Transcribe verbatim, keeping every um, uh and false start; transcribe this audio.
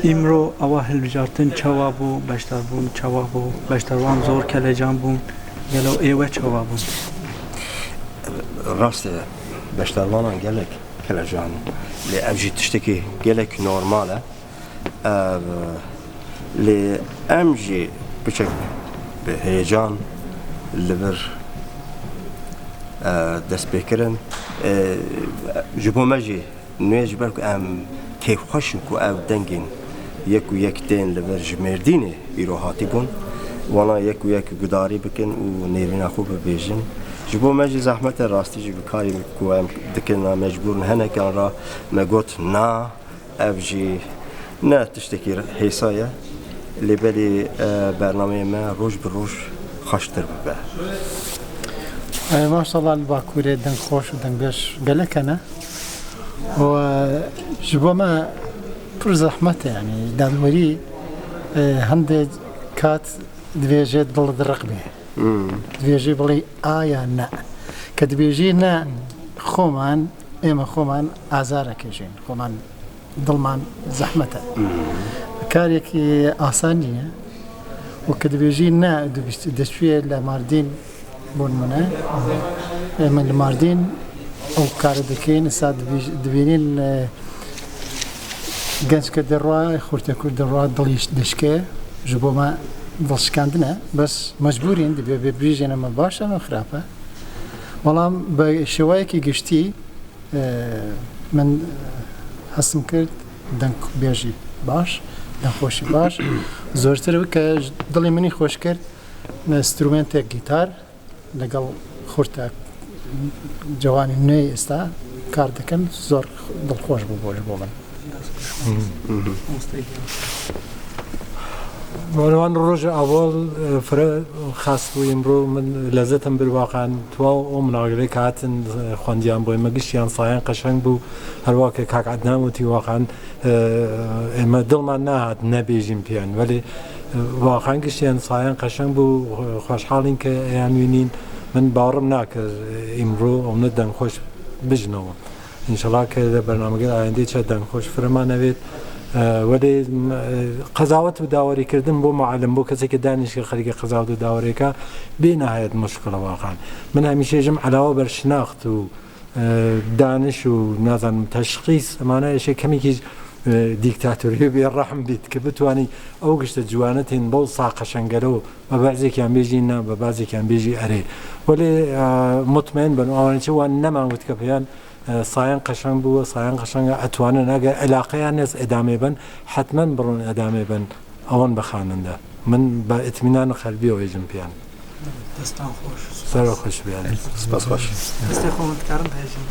Îmro ewa hilbijartin çawa bû, beşdarbûn çawa bû, beşdarwan zor kelecan bûn, gelo ê we çawa bûn? Rast e, beşdarvanan gelek kelecan in. Lê ev jî tiştekî gelek normal e. Ev, lê em jî piçek bi heyecan li vir, e, dest pê kirin. E, ji bo me jî nû ye, ji ber ku em kêfxweş in ku ev dengên yek û yek tên li vir ji Mêrdînê îro hatîbûn. Wana yek û yek gudarî bikin û nêrîna xwe bibêjin. Ji bo me jî zehmet e, rastî jî bi karê ku em dikin, a mecbûr in, hinekan re me got na, ev jî ne tiştekî hêsa ye. Lê belê, e, bernameyê me roj bi roj xweştir bibe. E, maşallah, li Bakurê deng xweş û dengbêj gelek hene. Û, e, ji bo me pir zehmet e, yanî dadwerî, e, hindê kat divêje dil diriqbê. Divêje bilî a ya ne. Ke dibêjî ne, xoman, ême xoman azareke jîn. Xoman dilman zehmet e. Karekî asan niye. Û ke dibêjî ne, dibîst-, destûyê li Mardîn, bo nimûne, ê min li Mardîn ew kar dikin, îsa dibî-, dibînin, e, gençke derwa, xurte kur derwa, dilî dişke, ji bo me dilşikandin e. Bes mecbûrîn, dibe bibêjin, ema baş e, ema xirab e. Belam bi şêwayekî giştî, e, min, e, hesim kir, dengbêjî baş, dengxweşî baş. Zortir weke dilê min î xweş kir, instrumentek gîtar, legel xurte cewanî nû êsta kar dikin, zor dilxweş bû bo ji bo min. Merwan, roj awal, e, fire xas bû, îmro min lezzetim bir waqan. Tuwa o minagile katin, e, xwendiyan boy me giştiyan sayan qeşeng bû. Her wake kak Adnan wî waqan, e, e, me dilman nehat nebêjim piyan. Weli, e, waqan giştiyan sayan qeşeng bû, e, xweşhalin ke eyan wînin. Min barim nakir, e, îmro ew ne dengxweş bijnewin. Înşallah ke de bernamegel ayendê çe dengxweş firema nevêt. E, welê, e, qezawet û dawerîkirdin bo muallim, bo kesê ke danişke xerîke qezawet û dawerêka bê nihayet muşkil e waqan. Min hemîşe jim elawe ber şinaxt û, e, daniş û, nazanim, teşxîs, emane eşê kemîkî, e, dîktatoriyê bê rehm bît, ke bitwanî ew gişte ciwanetên bol sa qeşengelo, me bazêkiyan bêjî ne, me bazêkiyan bêjî erê. Welê, e, mutmein bin, awan çi wan neman witke peyan, e, sayan qeşeng bû, sayan qeşeng e, etwanin, eger elaqeya nes edamê bin, hetmen birun edamê bin, awan bixanin de. Min be itmînan xelbî wêjim piyan. Destan xweş. Ser xweş biyan. Spas xweş. Destê xwe min dikarim bihejim.